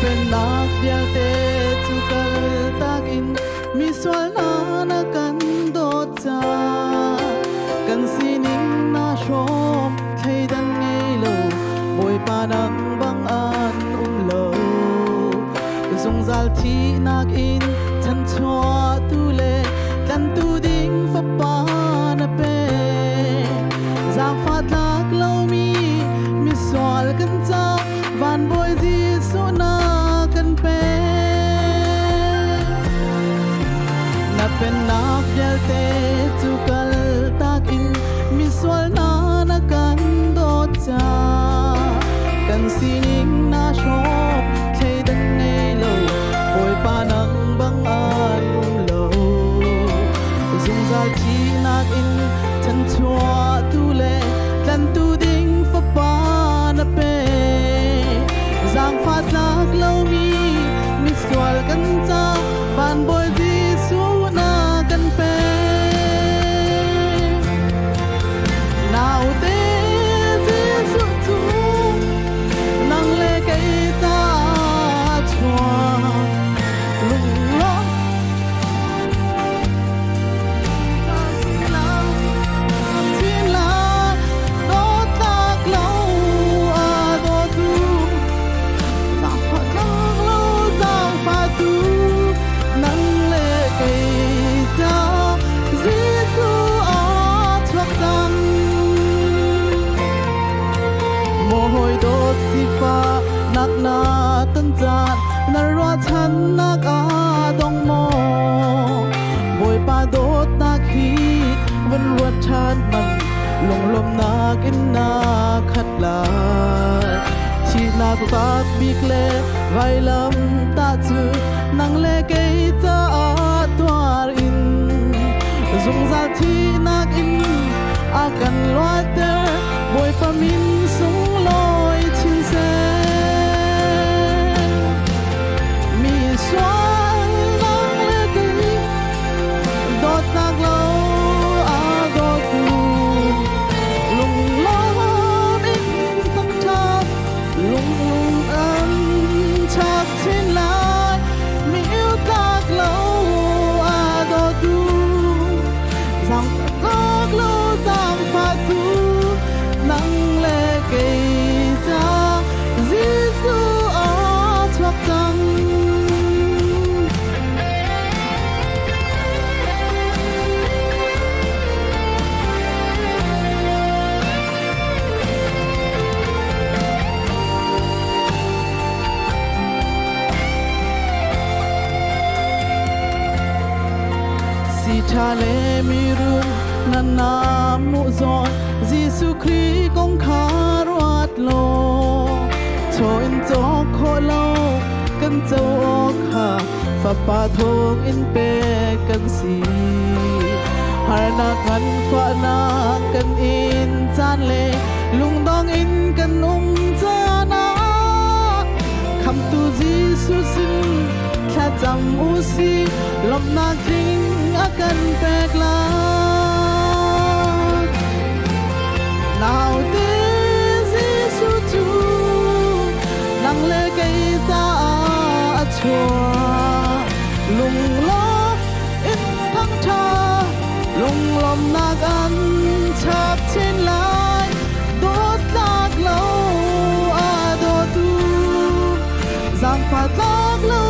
Pennak vialte cu kaltak in mi sual hna na kan dawt caah kan sining na hrawm, thleidan ngei lo Bawipa nang bang an um lo. Zungzal thihnak in chanchuahtu le tlantu ding fapa na pek. Zaangfah tlak lomi misual kan ca van Bawi Jesuh na kan pek. Na pennak vialte cu kaltak in misual hna na kan dawt caah kan sining na hrawm, thleidan ngei lo Bawipa nang bang an um lo. Zungzal thihnak in chanchuahtu le tlantu ding fapa na pek. Zaangfah tlak lomi misual kan ca van Bawi Jesuh na kan pek. Naute Jesuh cu nang le kei ta chuak lunglawm chin lai, dawtlak lo a dawtu, zaangfah tlak lo zaangfahtu, nang le kei ca Jesuh a chuak cang. Maw hawi dawt, sifah nak na tan caan na ruahchannak a dong maw? Bawipa dawtnak hi vun ruat ṭhan man, lunglawmhnak in na khat lai. Thihnak fak bik le vailam tah cu nang le kei caah tuar in zungzal thihnak in a kan luatter. Bawipa min sunglawi chin seh. Mi sual nang le kei dawtnak lo a dawtu, lunglawm in thangṭhat lung an chak chin lai. Mi tlak lo a dawtu, zaangfah lo zaangfahtu, nang le kei ca Jesuh a chuak cang. Si ṭha le mirum nan na mu zawn, Jesuh Khrih kong kha ruat law, chaw in cawk khawh lo kan co awk kha fapa thawng in pek kan si. Harnak nganfahnak kan in caan le lungdong in kan um caan ah khamtu Jesuh sin thlacam u si, lawmhnak tling a kan pek lai. Naute Jesuh cu nang le kei caah a chuak, lunglawm in thangṭhat lunglawmhnak an chap chin lai. Dawtlak lo a dawtu, zaangfah tlak lo